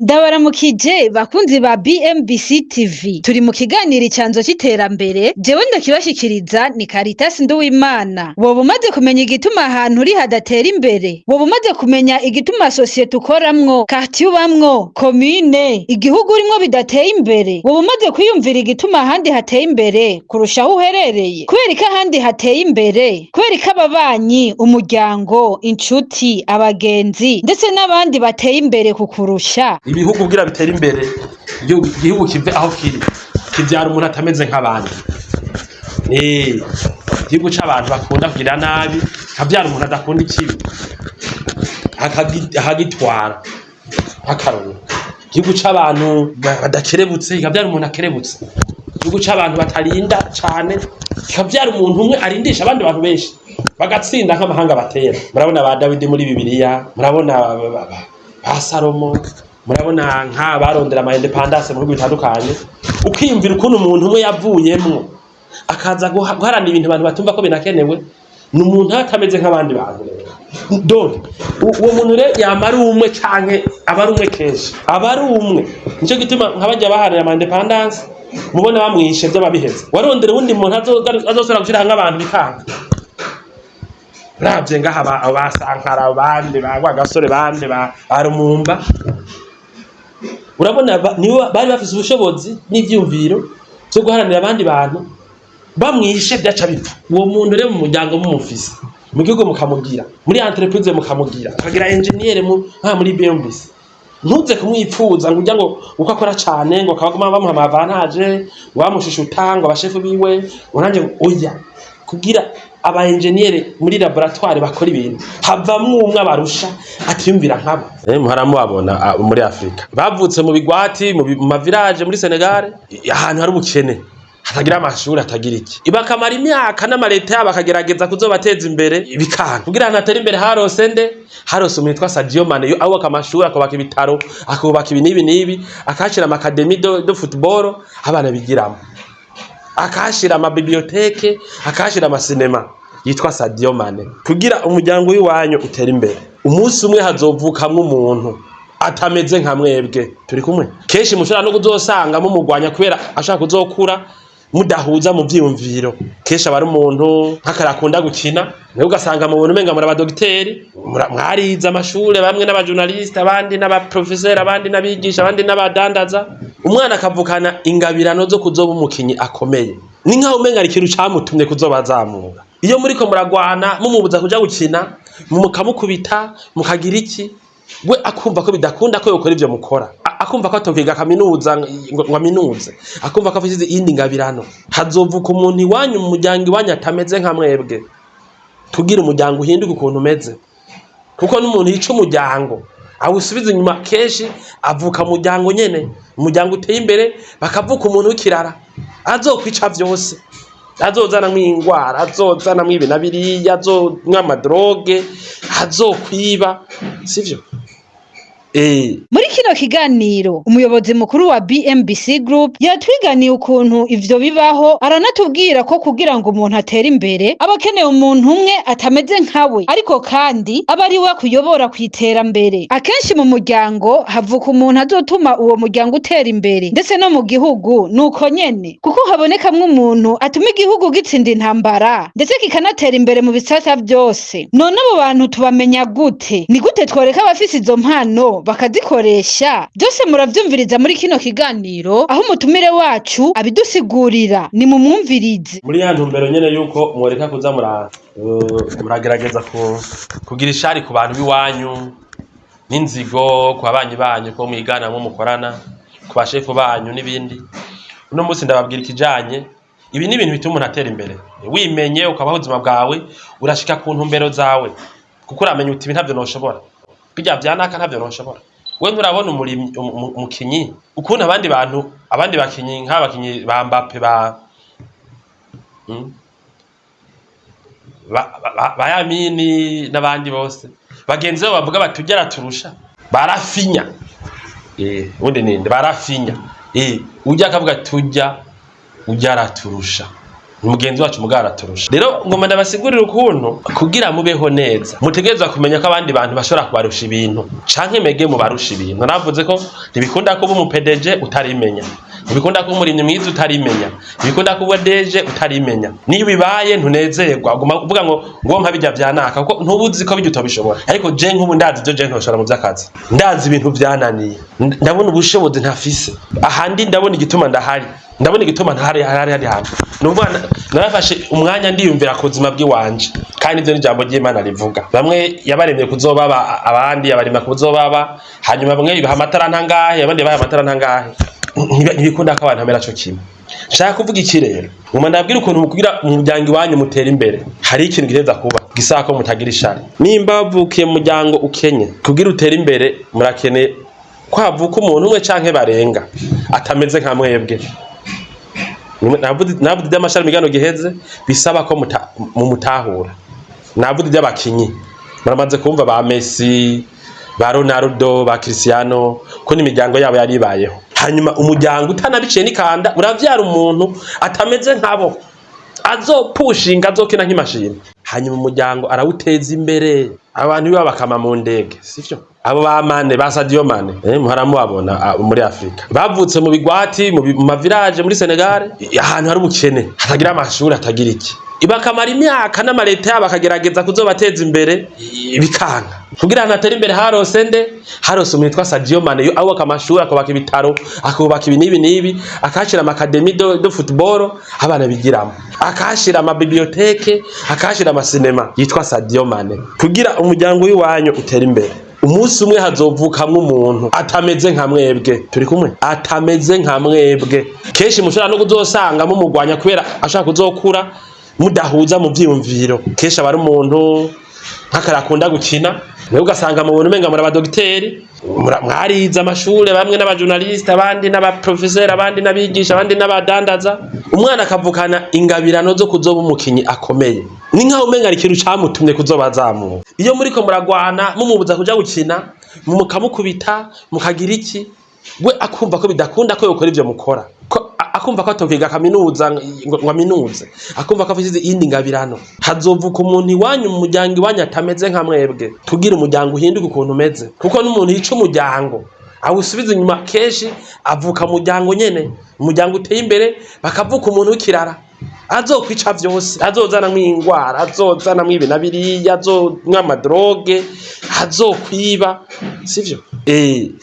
Ndabaramukije bakunzi ba BMBC TV, turi mu kiganiro Icanzo c'iterambere. Jewe ndakibashikiriza ni Caritas Nduwimana. Woba umaze kumenya igituma ahantu uri hadatera imbere? Woba umaze kumenya igituma sosiyete ukoramwo, quartier ubamwo, komine, igihugu urimwo bidateye imbere? Woba umaze kwiyumvira igituma ahandi hateye imbere kurusha aho uherereye? Kubera ko ahandi hateye imbere? Kubera ko ababanyi, umuryango, inshuti, abagenzi ndetse n'abandi bateye imbere kukurusha? Ibihugu kugira bitere imbere, igihugu kive aho kiri, kivyara umuntu atameze nk'abandi. Igihugu c'abantu bakunda kugira nabi kavyara umuntu adakunda ikibi, akagitwara nk'akarorero. Igihugu c'abantu badakerebutse kikavyara umuntu akerebutse. Igihugu c'abantu batarinda cane kikavyara umuntu umwe arindisha abandi bantu benshi, bagatsinda nk'amahanga batera. Murabona ba Dawidi muri Bibiliya, murabona ba Salomo, murabona nk'abarondera ama indépendance mu bihugu bitandukanye. Ukiyumvira ukuntu umuntu umwe yavuyemwo akaza guharanira ibintu abantu batumva ko binakenewe. Ni umuntu aba atameze nk'abandi bantu. Rero donc uwo muntu rero yama ari umwe, canke aba ari umwe kenshi, aba ari umwe. Nico gituma nka barya baharanira ama indépendance mubona bamwishe vyaba biheze. Warondera uwundi muntu azosubira gushira hamwe abantu, bikanga. Uravye ngaha ba Sankara, bande, ba Rwagasore, bande, ba Lumumba, urabona nibo bari bafise ubushobozi n'ivyiyumviro vyo guharanira abandi bantu. Bamwishe vyaca bipfa. Uwo muntu rero mu muryango mumufise, mu gihugu mukamugira, muri entreprise mukamugira, ukagira engineer mu nka muri BMBC, ntuze kumwipfuza ngo ujya ngo uko akora cane, ngo akabaguma bamuha ama avantage, ngo bamushushuta, ngo abashefu biwe, ngo nanje oya. Kugira aba engineer muri laboratoire bakora ibintu, havamwo umwe abarusha, atiyumvira nkabo. Muhora mubabona muri Afrika bavutse mu bigwati, mu ma village muri Senegal, ahantu hari ubukene, hatagira amashuri, hatagira iki, bakamara imyaka n'amaleta yabo akagerageza kuzobateza imbere, bikanga. Kugira ahantu hatera imbere harose nde? Harose umuntu witwa Sadio Mane, awubaka amashuri, akubaka ibitaro, akubaka ibi n'ibi n'ibi, akahashira ama académie de football abana bigiramo, akahashira ama bibliothèque, akahashira ama cinéma, yitwa Sadio Mane. Kugira umuryango w'iwanyu utere imbere, umunsi umwe hazovukamwo umuntu atameze nka mwebwe. Turi kumwe kenshi mushobora no kuzosanga mumugwanya kubera ashaka kuzokura mudahuza mu vyiyumviro. Kenshi aba ari umuntu nk'akara akunda gukina, nawe ugasanga mubona umenga muri abadogiteri, mwarize amashure, bamwe n'aba journaliste, abandi n'aba professeur, abandi n'abigisha, abandi n'abadandaza. Umwana akavukana ingabirano zo kuzoba umukinyi akomeye, ni nkaho umenga hari ikintu camutumye kuzoba azamura. Iyo muriko muragwana mumubuza kuja gukina, mukamukubita, mukagira iki, we akumva ko bidakunda ko yokora ivyo mukora. Akumva ko atokwiga kaminuza ngo aminuze, akumva ko afise iyindi ngabirano. Hazovuka umuntu iwanyu mu muryango iwanyu atameze nka mwebwe, tugira umuryango uhinduke ukuntu umeze. Kuko n'umuntu yica umuryango awusubiza inyuma, kenshi avuka mu muryango nyene. Umuryango uteye imbere, bakavuka umuntu w'ikirara azokwica vyose, azozanamwo ingwara, azozanamwo ibi na biriya, azonywa ama drogue, azokwiba, sivyo? Muri kino kiganiro umuyobozi mukuru wa BMBC Group yatwiganiye ukuntu ivyo bibaho, aranatubwira ko kugira ngo umuntu atere imbere aba akeneye umuntu umwe atameze nkawe, ariko kandi aba ari we akuyobora kw'iterambere. Akenshi mu muryango havuka umuntu azotuma uwo muryango utera imbere, ndetse no mu gihugu nuko nyene, kuko habonekamwo umuntu atuma igihugu gitsinda intambara, ndetse kikanatera imbere mu bisata vyose. None abo bantu tubamenya gute? Ni gute tworeka abafise izo mpano bakazikoresha? Byose muravyumviriza muri kino kiganiro, aho umutumire wacu abidusigurira. Ni mumwumvirize. Muri ya ntumbero nyene yuko mworeka kuza muragerageza kugira ishari ku bantu b'iwanyu n'inzigo ku babanyi banyu, ko mwigana, mukorana, ku bashefu banyu n'ibindi, uno munsi ndababwira ikijanye ibi ni ibintu bituma umuntu atera imbere. Wimenye ukabaho ubuzima bwawe, urashika ku ntumbero zawe, kuko uramenya uti: "Ibi ntavyo noshobora, birya vyanaka ntavyo noshobora." We nturabona umurimyi, umukinyi, ukuntu abandi bantu, abandi bakinyi, nk'abakinyi ba Mbappe, ba Yamini n'abandi bose, bagenzi babo bavuga bati: "Ujya araturusha." Barafinya, ubundi ninde barafinya, ujya akavuga ati: "Ujya araturusha." Mugenzi wacu mugabo araturusha. Rero ngoma ndabasigurira ukuntu kugira mubeho neza mutegerezwa kumenya ko abandi bantu bashobora kubarusha ibintu, canke mege mubarusha ibintu. Navuze ko ntibikunda kuba umu PDG utarimenya, ntibikunda kuba umurimyi mwiza utarimenya, ntibikunda kuba DG utarimenya. Niyo bibaye ntunezerwa, uguma uvuga ngo ngo mpa bijya vyanaka, kuko ntubuzi ko bijya utabishobora. Ariko je nk'ubu ndazi ivyo je ntoshobora mu vy'akazi, ndazi ibintu vyananiye, ndabona ubushobozi ntafise ahandi, ndabona igituma ndahari, ndabona igituma ntahari hari hari hantu. Nuvuga narafashe umwanya ndiyumvira ku buzima bw'iwanje, kandi ivyo ni ijambo ry'Imana rivuga. Bamwe yabaremye kuzobaba, abandi yabaremye kuzobaba, hanyuma bamwe bibaha amatara ntangahe, abandi baha amatara ntangahe. Ntibikunda ko abantu bamera co kimwe. Nshaka kuvuga iki rero? Nguma ndabwira ukuntu kugira mu muryango iwanyu mutera imbere, hari ikintu giteza kuba gisaba ko mutagira ishari. Nimba wavukiye mu muryango ukenye, kugira utere imbere murakeneye ko havuka umuntu umwe canke barenga atameze nka mwebwe. Navuze ivy'amashami migano giheze, bisaba ko mumutahura. Navuze ivy'abakinyi, muramaze kumva ba Messi, ba Ronaldo, ba Cristiano, ko n'imiryango yabo yari ibayeho. Hanyuma umuryango utanabiciye n'ikanda uravyara umuntu atameze nkabo, azopushinga, azokina nk'imashini. Hanyuma umuryango arawuteza imbere, abantu biba bakama mu ndege, sivyo? Abo ba Mane, ba Sadio Mane, muhora mubabona muri Afrika, bavutse mu bigwati, mu ma village muri Senegal, ahantu hari ubukene, hatagira amashuri, hatagira iki, bakamara imyaka n'amaleta yabo akagerageza kuzobateza imbere, bikanga. Kugira ngo atere imbere harose nde? Harose umuntu yitwa Sadio Mane, yo abubaka amashuri, akubaka ibitaro, akubaka ibi n'ibi n'ibi, akahashira ama académie de football abana bigiramo, akahashira ama bibliothèque, akahashira ama cinéma, yitwa Sadio Mane. Kugira umuryango w'iwanyu utere imbere, umunsi umwe hazovukamwo umuntu atameze nka mwebwe. Turi kumwe? Atameze nka mwebwe. Kenshi mushobora no kuzosanga mumugwanya kubera ashaka kuzokura mudahuza mu vyiyumviro. Kenshi aba ari umuntu nk'akarakunda gukina, nawe ugasanga mubona umenga muri abadogiteri, mwarize amashure, bamwe n'aba journaliste, abandi n'aba professeur, abandi n'abigisha, abandi n'abadandaza. Umwana akavukana ingabirano zo kuzoba umukinyi akomeye, ni nkaho umenga ari ikintu camutumye kuzoba azamuka. Iyo muriko muragwana mumubuza kuja gukina, mukamukubita, mukagira iki, we akumva ko bidakunda ko yokora ivyo mukora, ko akumva ko atokwiga kaminuza ngo aminuze, akumva ko afise iyindi ngabirano. Hazovuka umuntu iwanyu mu muryango iwanyu atameze nka mwebwe, kugira umuryango uhinduke ukuntu umeze. Kuko n'umuntu yica umuryango awusubiza inyuma, kenshi avuka mu muryango nyene, umuryango uteye imbere, bakavuka umuntu w'ikirara azokwica vyose, azozanamwo ingwara, azozanamwo ibi na biriya, azonywa ama drogue, azokwiba, sivyo?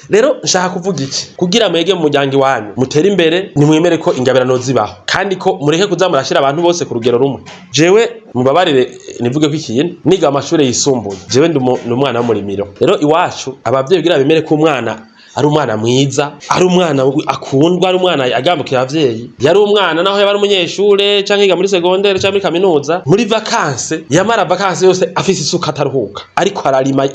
Rero nshaka kuvuga iki? Kugira mwege mu muryango iwanyu mutere imbere, nimwemere ko ingabirano zibaho, kandi ko mureke kuza murashira abantu bose ku rugero rumwe. Jewe mubabarire, nivuge ko ikintu niga amashure yisumbuye, jewe ndi umwana w'umurimiro. Rero iwacu abavyeyi kugira bemere ko umwana ari umwana mwiza, ari umwana akundwa, ari umwana agambukira abavyeyi, yari umwana naho yaba ari umunyeshure canke yiga muri secondaire canke muri kaminuza, muri vacances yamara vacances yose afise isuka ataruhuka, ariko ararima,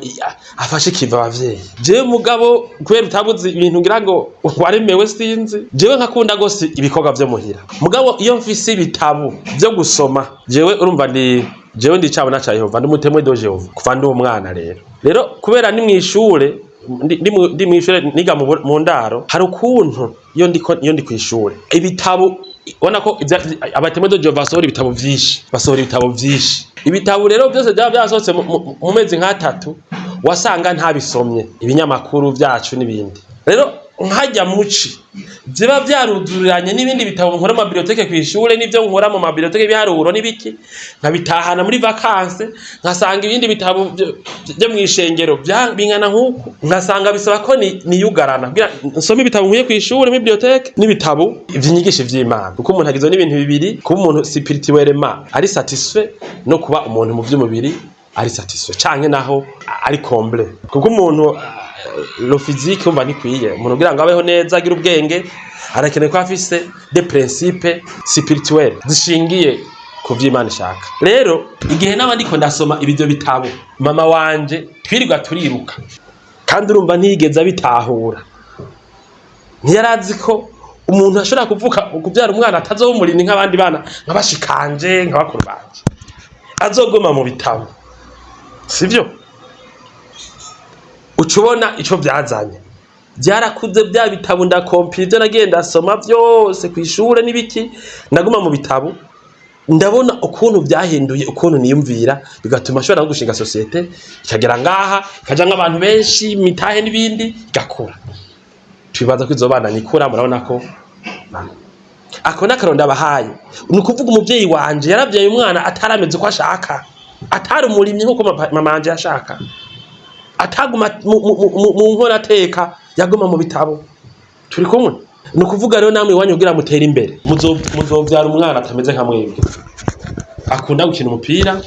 afashe ikiva abavyeyi. Jewe mugabo kubera utabuze ibintu ngira ngo waremewe, sinzi, jewe nkakunda gose ibikorwa vyo muhira. Mugabo iyo mfise ibitabo vyo gusoma, jewe urumva ndi jewe ndi icabona ca Yehova, ndi umu Témoin de Jéhovah kuva ndi umwana. Rero kubera ni mw'ishure, ndi mw'ishure niga mu ndaro, hari ukuntu iyo ndiko, iyo ndi kw'ishure, ibitabo ubona ko aba Témoin de Jéhovah basohora ibitabo vyinshi, basohora ibitabo vyinshi. Ibitabo rero byose byaba vyasohotse mu mezi nk'atatu, wasanga ntabisomye, ibinyamakuru vyacu n'ibindi. Rero nkajya muci ziba vyaruzuriranye n'ibindi bitabo nkora mu ma bibliothèque kw'ishure, n'ivyo nkora mu ma bibliothèque, ibiharuro n'ibiki, nkabitahana muri vacances, nkasanga ibindi bitabo vyo mw'ishengero bingana nk'uku, nkasanga bisaba ko niyugarana kugira nsome ibitabo nkuye kw'ishure muri bibliothèque n'ibitabo vy'inyigisho vy'Imana. Kuko umuntu agizwe n'ibintu bibiri: kuba umuntu spirituellement ari satisfait, no kuba umuntu mu vy'umubiri ari satisfait canke naho ari comblé. Kuko umuntu le physique umva ntikwiye. Umuntu kugira ngo abeho neza, agire ubwenge, arakeneye ko afise des principes spirituels zishingiye ku vy'Imana ishaka. Rero igihe naba ndiko ndasoma ibyo bitabo, mama wanje twirirwa turiruka, kandi urumva ntiyigeze abitahura, ntiyarazi ko umuntu ashobora kuvuka kubyara umwana atazoba umurimyi nk'abandi bana, nk'abashikanje, nka bakuru banje, azoguma mu bitabo, sivyo? Uca ubona ico vyazanye, byarakuze bya bitabo, ndakompira ivyo nagiye ndasoma vyose kw'ishure n'ibiki, ndaguma mu bitabo. Ndabona ukuntu byahinduye ukuntu niyumvira, bigatuma nshobora no gushinga société ikagera ngaha, ikaja nk'abantu benshi, mitahe n'ibindi, igakura. Twibaza ko izobandanya ikura. Murabona ko ako n'akarondo abahaye. Ni ukuvuga umuvyeyi wanje yaravyaye umwana atarameze uko ashaka, atari umurimyi nk'uko mama wanje yashaka, ataguma mu nkono ateka, yaguma mu bitabo. Turi kumwe? Ni ukuvuga rero namwe iwanyu, kugira mutere imbere, muzovyara umwana atameze nka mwebwe, akunda gukina umupira,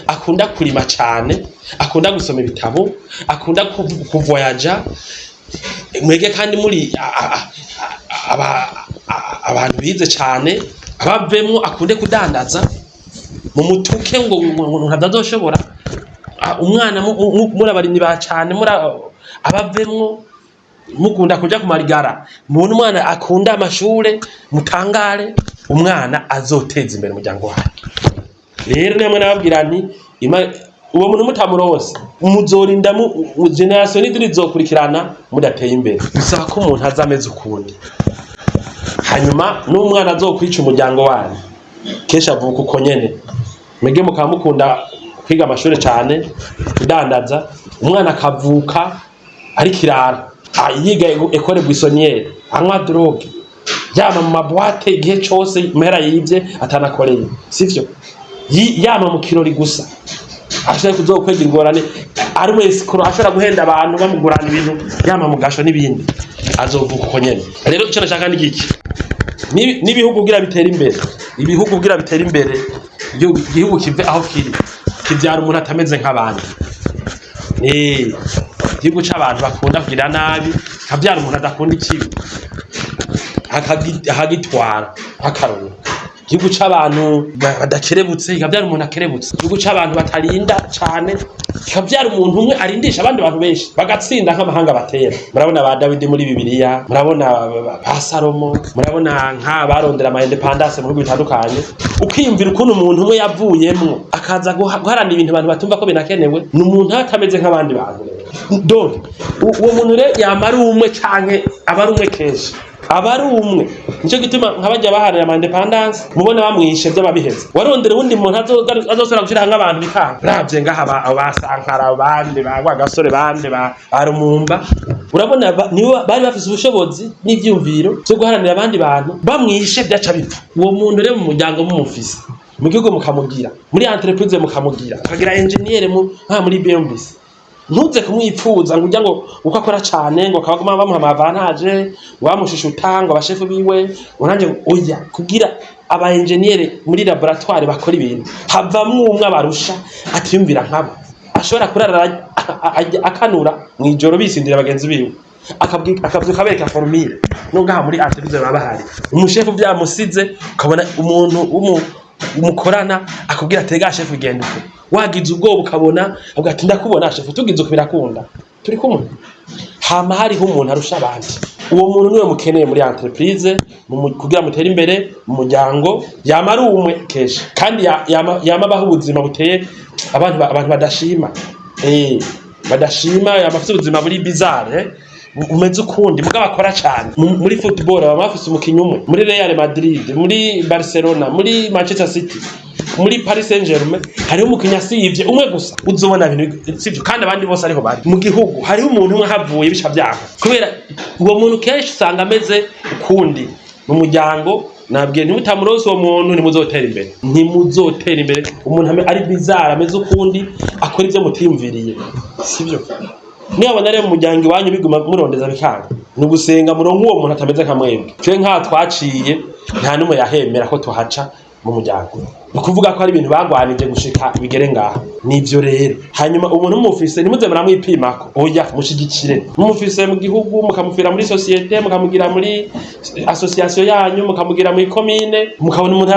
akunda kurima cane, akunda gusoma ibitabo, akunda kuvoyaja. Mwege kandi muri abantu bize cane, abavemwo akunde kudandaza, mu mutuke ngo ntabyo. Umwana muri abarimyi ba cane, muri abavemwo mukunda kuja kumarigara, mubone umwana akunda amashure, mutangare, umwana azoteza imbere umuryango wawe. Rero namwe nababwira nti uwo muntu mutamurose, muzorinda mu génération n'izindi zizokurikirana mudateye imbere. Bisaba ko umuntu aza ameze ukundi. Hanyuma n'umwana azokwica umuryango wanyu kenshi avuka uko nyene. Mwebwe mukaba mukunda kwiga amashure cane, kudandaza, umwana akavuka ari kirara, yiga école buissonnière, anywa drogue, yama mu ma boîtes igihe cose, mahera yivye atanakoreye, sivyo? Yama mu kirori gusa, ashobora kuzokwega ingorane, ari wese ashobora guhenda abantu bamugurana ibintu, yama mu gasho n'ibindi, azovuka uko nyene. Rero ico nashaka ni giki? N'ibihugu kugira bitera imbere, ibihugu kugira bitera imbere, igihugu kive aho kiri, kivyara umuntu atameze nk'abandi. Igihugu c'abantu bakunda kugira nabi, kavyara umuntu adakunda ikibi, akagitwara nk'akarorero. Igihugu c'abantu badakerebutse, kikavyara umuntu akerebutse. Igihugu c'abantu batarinda cane, kikavyara umuntu umwe arindisha abandi bantu benshi, bagatsinda nk'amahanga batera. Murabona ba Dawidi muri Bibiliya, murabona ba Salomo, murabona nk'abarondera ama indépendance mu bihugu bitandukanye. Ukiyumvira ukuntu umuntu umwe yavuyemwo akaza guharanira ibintu abantu batumva ko binakenewe. Ni umuntu aba atameze nk'abandi bantu. Rero donc uwo muntu rero yama ari umwe, canke aba ari umwe, kenshi aba ari umwe. Nico gituma nka barya baharanira ama indépendance, mubona bamwishe vy'ababiheze, warondera uwundi muntu azosubira gushira hamwe abantu, bikanga. Uravye ngaha ba Sankara, bande, ba Rwagasore, bande, ba Lumumba, urabona nibo bari bafise ubushobozi n'ivyiyumviro vyo guharanira abandi bantu. Bamwishe vyaca bipfa. Uwo muntu rero mu muryango mumufise, mu gihugu mukamugira, muri entreprise mukamugira, ukagira ingénieur mu nka muri BMBC, ntuze kumwipfuza ngo ujya ngo uko akora cane, ngo akabaguma bamuha ama avantages, ngo bamushushuta, ngo abashefu biwe, ngo nanje oya. Kugira aba ingénieur muri laboratoire bakora ibintu, havamwo umwe abarusha, atiyumvira nkabo, ashobora kurara akanura mw'ijoro bisindira bagenzi biwe, akavyuka abereka formule. No ngaha muri entreprise baba bahari, umushefu vyamusize, ukabona umuntu umukorana akubwira ati: "Ga shefu, genda uko." Wagize ubwoba, ukabona avuga ati: "Ndakubona shefu, tugize uko birakunda." Turi kumwe? Hama hariho umuntu arusha abandi. Uwo muntu niwe mukeneye muri entreprise kugira mutere imbere mu muryango. Yama ari umwe kenshi, kandi yama abaho ubuzima buteye abantu abantu badashima, badashima. Yama afise ubuzima buri bizarre, bumeze ukundi, mugabo akora cane. Muri football baba bafise umukinyi umwe, muri Real Madrid, muri Barcelona, muri Manchester City, muri Paris Saint-Germain, hariho umukinyi asivye umwe gusa, uzobona ibintu, sivyo? Kandi abandi bose ariho bari. Mu gihugu hariho umuntu umwe havuye bica vyanka, kubera uwo muntu kenshi usanga ameze ukundi. Mu muryango nabwiye, ntimutamuronse uwo muntu, ntimuzotera imbere, ntimuzotera imbere. Umuntu ari bizarre, ameze ukundi, akora ivyo mutiyumviriye, sivyo? Niba rero mu muryango iwanyu biguma murondeza bikanga, ni ugusenga muronke uwo muntu atameze nka mwebwe. Twe nk'aha twaciye, nta n'umwe yahemera ko tuhaca mu muryango. Ni ukuvuga ko hari ibintu bagwanije gushika bigere ngaha. Nivyo rero. Hanyuma umuntu mumufise, ntimuze muramwipimako, oya, mushigikire. Mumufise mu gihugu, mukamufira muri société, mukamugira muri association yanyu, mukamugira muri komine, mukabona umuntu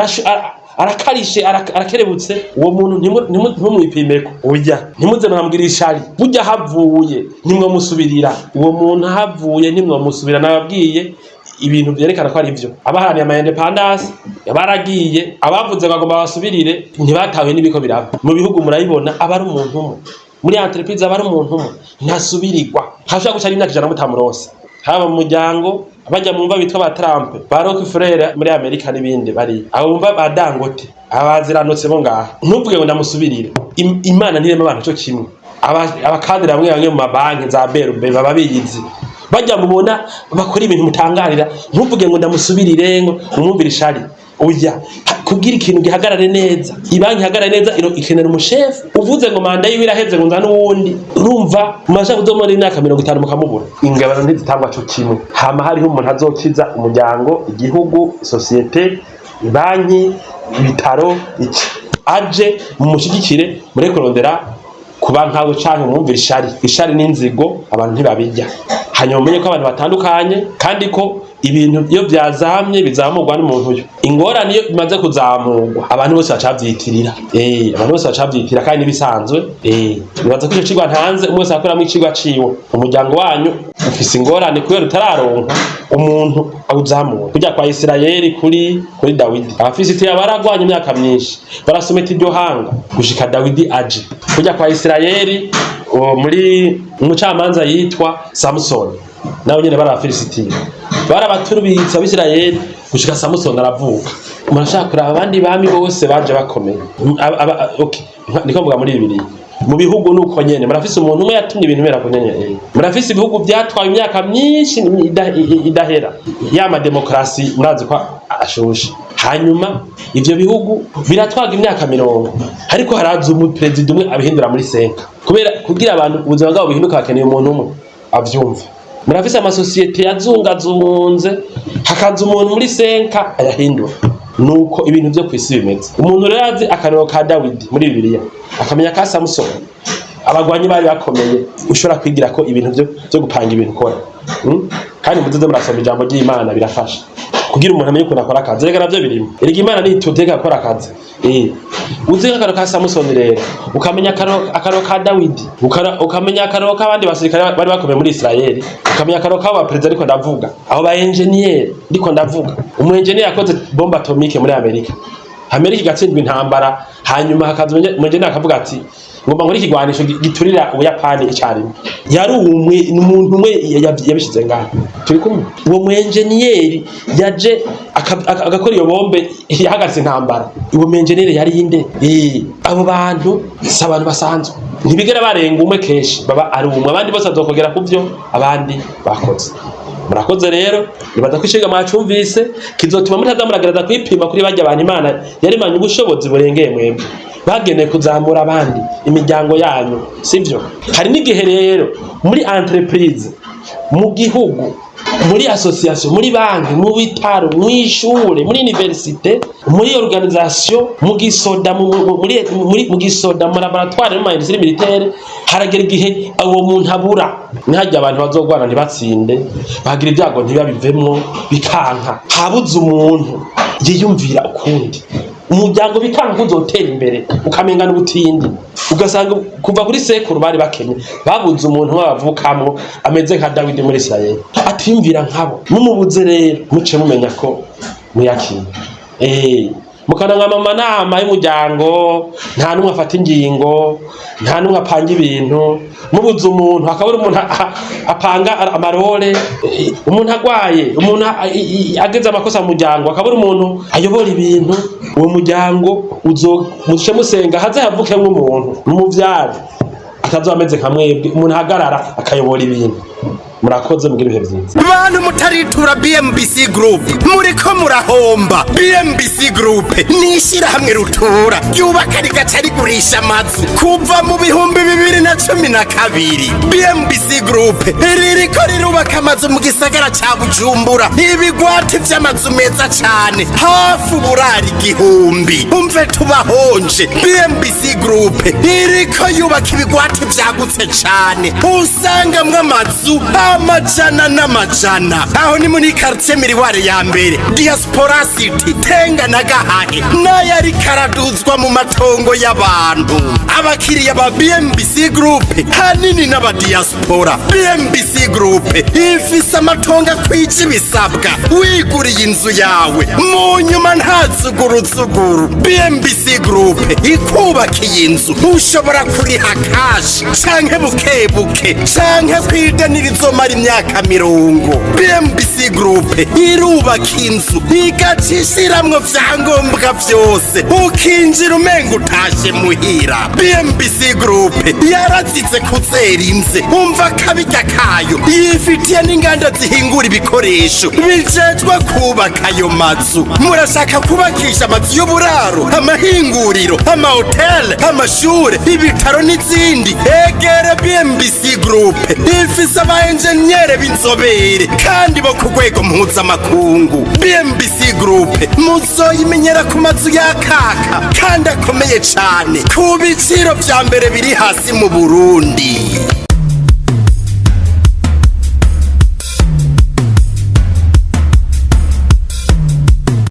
arakarishe, arakerebutse, uwo muntu ntimumwipimeko, oya, ntimuze muramubwira ishari. Burya havuye ntimwamusubirira. Uwo muntu havuye ntimwamusubira. Nababwiye ibintu vyerekana ko ari vyo. Abaharaniye ama indépendance baragiye, abavuze ngo agomba basubirire, ntibatahuye n'ibiko biraba mu bihugu. Murabibona, aba ari umuntu umwe muri entreprise, aba ari umuntu umwe, ntasubirirwa. Hashobora guca imyaka 100 mutamuronse. Haba mu muryango, bajya mu mva bitwa ba Trump, ba Rockefeller muri Amerika n'ibindi, bari abo bumva ba Dangote, abaziranutse bo ngaha. Ntuvuge ngo ndamusubirire. Imana ntirema abantu cyo kimwe. Abakadira bamwe bamwe mu mabanki za BRB baba biyizi, bajya mubona bakora ibintu mutangarira. Ntuvuge ngo ndamusubirire, ngo umwumvire ishari. Oya, kugira ikintu gihagarare neza, ibanki ihagarare neza, ikenera umushefu. Uvuze ngo manda yiwe iraheze, ngo nzane uwundi, urumva mumaze kuzomara imyaka 50 mukamubura. Ingabano ntizitangwa co kimwe. Hama hariho umuntu azokiza umuryango, igihugu, sosiyete, ibanki, ibitaro, iki aje mumushigikire, mureke kurondera kuba nkawe canke umwumvire ishari. Ishari n'inzigo abantu ntibabirya. Hanyuma umenye ko abantu batandukanye, kandi ko ibintu iyo byazamye bizamurwa n'umuntu. Uyo ingorane iyo bimaze kuzamurwa, abantu bose bacavyitirira, abantu bose bacavyitirira, kandi nibisanzwe. Nibaza ko ico cigwa ntanze, umwe wese akoramwo icigwa ciwe. Umuryango wanyu ufise ingorane kubera utararonka umuntu awuzamura kujya kwa Isirayeli kuri Dawidi. Abafilisitiya baragwanye imyaka myinshi, barasometa iryo hanga gushika Dawidi aje. Kujya kwa Isirayeli, uwo muri umucamanza yitwa Samusoni, nawe nyene bari abafilisitiya, barabaturubitse Abisirayeli gushika Samusoni aravuka. Murashaka kuraba abandi bami bose baje bakomeye. Okay. Niko mvuga muri Bibiliya. Mu bihugu nuko nyene murafise umuntu umwe yatumye ibintu bera ku nyene. Murafise ibihugu byatwaye imyaka myinshi idahera, ya mademokarasi murazi ko ashushe. Hanyuma ivyo bihugu biratwaga imyaka 50, ariko haraza umuperezida umwe abihindura muri senka. Kubera kugira abantu ubuzima bwabo buhinduka, bakeneye umuntu umwe avyumva. Murafise amasosiyete yazungazunze, hakaza umuntu muri senka ayahindura. Nuko ibintu vyo kwisi bimeze. Umuntu rero azi akarero ka Dawidi muri Bibiliya, akamenya ka Samusoni, abagwanyi bari bakomeye, ushobora kwigira ko ibintu vyo gupanga ibintu ukora. Kandi muzoze murasoma ijambo ry'Imana, birafasha kugira umuntu amenye ukuntu akora akazi. Rega navyo birimo. Erega Imana nituteka gukora akazi. Uzi akarero ka Samusoni rero, ukamenya akarero ka Dawidi, ukamenya akarero k'abandi basirikare bari bakomeye muri Isirayeli, ukamenya akarero k'abo baperezida ariko ndavuga, abo ba engineer ndiko ndavuga. Umu engineer yakoze bombe atomique muri Amerika, Amerika igatsindwa intambara, hanyuma hakaza umu engineer akavuga ati: "Ngomba nkore ikigwanisho giturira Ubuyapani icarimwe." Yari umwe, ni umuntu umwe yabishize ngaho. Turi kumwe? Uwo mu engineer yaje agakora iyo bombe yahagaritse intambara, uwo mu engineer yari inde? Abo bantu si abantu basanzwe, ntibigera barenga umwe, kenshi baba ari umwe, abandi bose bazokogera ku vyo abandi bakoze. Murakoze rero. Nibaza ko ishinga mwacumvise kizotuma mutaza muragereza kwipima kuri barya abantu Imana yaremanye ubushobozi burengeye mwebwe, bagenewe kuzamura abandi, imiryango yanyu, sivyo? Hari n'igihe rero muri entreprise, mu gihugu, muri association, muri banki, mu bitaro, mw'ishure, muri université, muri organisation, mu gisoda, mu gisoda, mu laboratoire, mu industrie militaire, haragera igihe uwo muntu abura. Ntihajya abantu bazogwana ntibatsinde, bagira ibyago ntibabivemwo, bikanka. Habuze umuntu yiyumvira ukundi, umuryango bikanka uzotera imbere, ukamengana ubutindi, ugasanga kuva kuri sekuru bari bakenye. Babuze umuntu babavukamwo ameze nka Dawidi muri Isirayeli, atiyumvira nkabo. Mumubuze rero, muce mumenya ko muyakira. Mukananga mu manama y'umuryango, nta n'umwe afata ingingo, nta n'umwe apanga ibintu. Mubuze umuntu, hakabura umuntu apanga amarole, umuntu agwaye, umuntu ageze amakosa mu muryango, hakabura umuntu ayobora ibintu, uwo muryango uzo muce musenga haze havukemwo umuntu mumuvyare atazoba ameze nka mwebwe, umuntu ahagarara akayobora ibintu. Murakoze, mugira ibihe vyiza. Bantu mutaritura BMBC Group, muriko murahomba. BMBC Group ni ishyirahamwe rutura ryubaka rigaca rigurisha amazu kuva mu 2012. BMBC Group ririko rirubaka amazu mu gisagara ca Bujumbura, ibigwati vy'amazu meza cane, hafi uburari 1000. Umve tubahonje, BMBC Group iriko yubaka ibigwati vyagutse cane, usangamwo amazu amajana n'amajana. Aho ni muri quartier Miroir ya mbere, Diaspora City, Tenga na Gahahe, n'ayo ariko araduzwa mu matongo y'abantu. Abakiriya ba BMBC Group hanini n'abadiaspora. BMBC Group ifise amatongo akwije ibisabwa, wiguriye inzu yawe mu nyuma nta zuguruzuguru. BMBC Group ikubakiye inzu, ushobora kuriha cash canke buke buke, canke kwidanirizo. izomara imyaka 40. BMBC Group irubaka inzu igaca ishiramwo vyangombwa vyose, ukinjira umenga utashe muhira. BMBC Group yarazize kuzera inze, umva kabirya kayo, yifitiye n'inganda zihingura ibikoresho bijejwe kubaka ayo mazu. Murashaka kubakisha amazu y'uburaro, amahinguriro, amahoteli, amashure, ibitaro n'izindi? Egere BMBC Group, ifise aba enjeniyere b'inzobere kandi bo ku rwego mpuzamakungu. BMBC Group muzoyimenyera ku mazu yakaka kandi akomeye cane ku biciro vya mbere biri hasi mu Burundi.